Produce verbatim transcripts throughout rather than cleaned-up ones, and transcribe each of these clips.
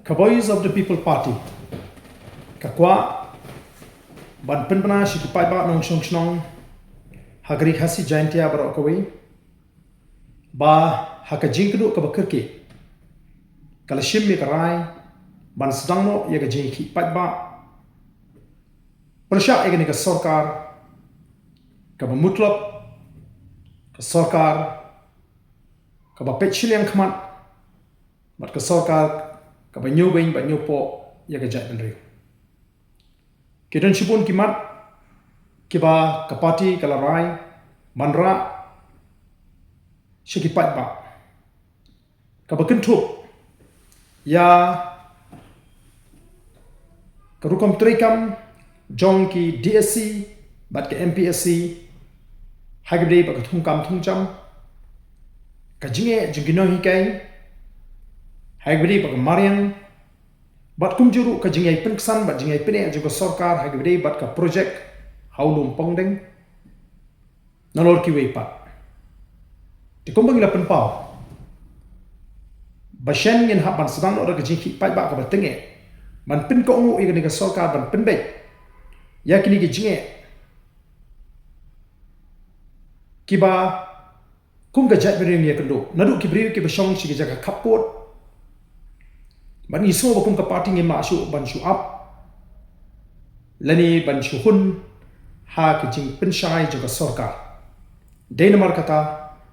Ka Voice of the People Party ka kwah ban pynbna sha ki paidbah nongshong shnong ha ka ri Khasi Jaintia baroh kawei ba ha ka jingkynduh kaba kyrkieh ka la shim ïa ka rai ban sdang noh ïa ka jingïakhih paidbah pyrshah ïa kane ka sorkar kaba mutlop, ka sorkar kaba peit shiliang khmat, bad ka sorkar kaba ñiewbeiñ bad ñiewpoh ïa ka jaitbynriew. Ki don shibun ki mat kiba ka party ka la rai ban rah sha ki paidbah, kaba kynthup ïa ka rukom treikam jong ki DSC bad ka MPSC ha kaba ïadei bad ka thungkam thungjam, ka jingeh jong ki nonghikai ha kaba ïadei bad ka mariang, bad kumjuh ruh ka jingïai pynksan bad jingïai pyneh jong ka sorkar ha kaba ïadei bad ka projek ha u lum Pongdeng, nalor kiwei pat. Te kumba ngi la pynpaw ba shen ngin hap ban sdang noh da ka jingïakhih paidbah kaba tyngeh ban pynkohnguh ïa kane ka sorkar ban pynbeit ïa kine ki jingeh kiba kum ka jaitbynriew ngi ïakynduh, naduh ki briew kiba shong sha ki jaka khappud. Bad ngi sngew ba kum ka party ngim lah shuh ban shu ap lane ban shu hun ha ka jingpynshai jong ka sorkar. Dei namar kata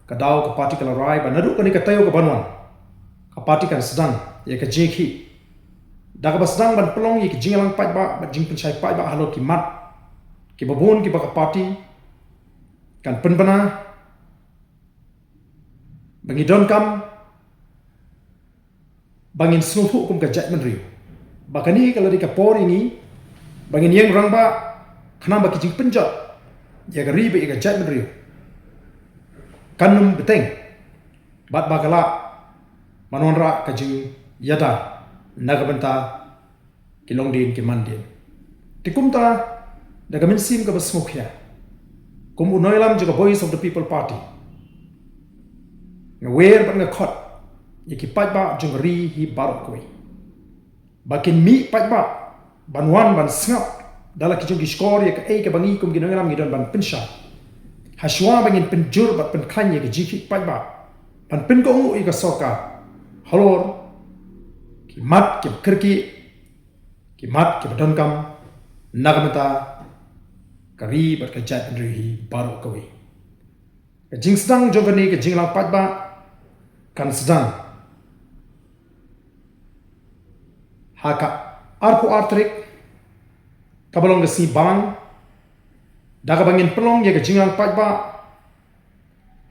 ka daw ka party ka la rai ba naduh kane ka taïew kaban wan ka party kan sdang ïa ka jingïakhih da kaba sdang ban pynlong ïa ka jingïalang paidbah bad jingpynshai paidbah halor ki mat kiba bun kiba ka party kan pynbna ba ngi donkam ba ngin sngewthuh kum ka jaitbynriew ba kane ka la dei ka por ïa ngi ba ngin ïeng rangbah, khnang ba ki jingpynjot ïa ka ri bad ïa ka jaitbynriew kan ym bteng bad ba ka lah ban wanrah ka jingïada na ka bynta ki longdien ki mandien. Te kumta da ka mynsiem kaba sngewkhia kum u nongïalam jong ka Voice of the People Party, nga wer bad nga khot ïa ki paidbah jong ka ri hi baroh kawei ba kin mih paidbah ban wan ban sngap da la ki jong ki shkor ïa kaei kaba ngi kum ki nongïalam ngi don ban pynshai, ha shuwa ba ngin pynjur bad pynkhlaiñ ïa ka jingïakhih paidbah ban pynkohnguh ïa ka sorkar halor ki mat kiba kyrkieh, ki mat kiba donkam na ka bynta ka ri bad ka jaitbynriew hi baroh kawei. Ka jingsdang jong kane ka jingïalang paidbah kan sdang ha ka arphew ar tarik kaba long ka sngi Balang, da kaba ngin pynlong ïa ka jingïalang paidbah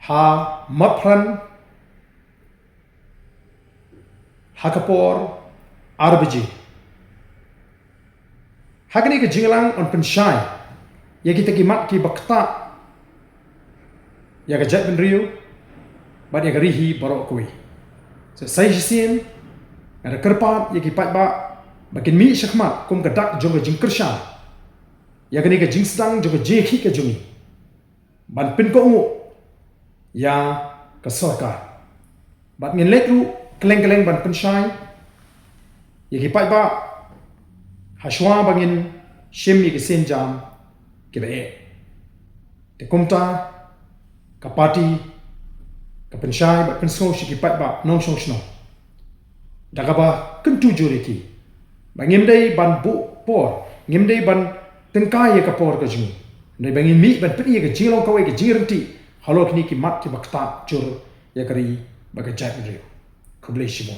ha Motphran ha ka por ar baje. Ha kane ka jingïalang yn pynshai ïa kita ki mat kiba ktah ïa ka jaitbynriew bad ïa ka ri hi baroh kawei. Sa sa shisien nga da kyrpad ïa ki paidbah ba kin mih shakhmat kum ka dak jong ka jingkyrshan ïa kane ka jingsdang jong ka jingïakhih ka jong ngi ban pynkohnguh ïa ka sorkar. Bad ngin leit ruh kylleng kylleng ban pynshai ïa ki paidbah ha shuwa ba ngin shim ïa ki sienjam kiba eh. Te kumta ka party ka pynshai bad pynsngew sha ki paidbah nongshong shnong da kaba kyntu jur ïa ki ba ngim dei ban buh por, ngim dei ban tyngkai ïa ka por ka jong ngi, hynrei ba ngin mih ban pyni ïa ka jinglong kawei ka jingryntih halor kine ki mat kiba ktah jur ïa ka ri bad ka jaitbynriew. Khublei shibun.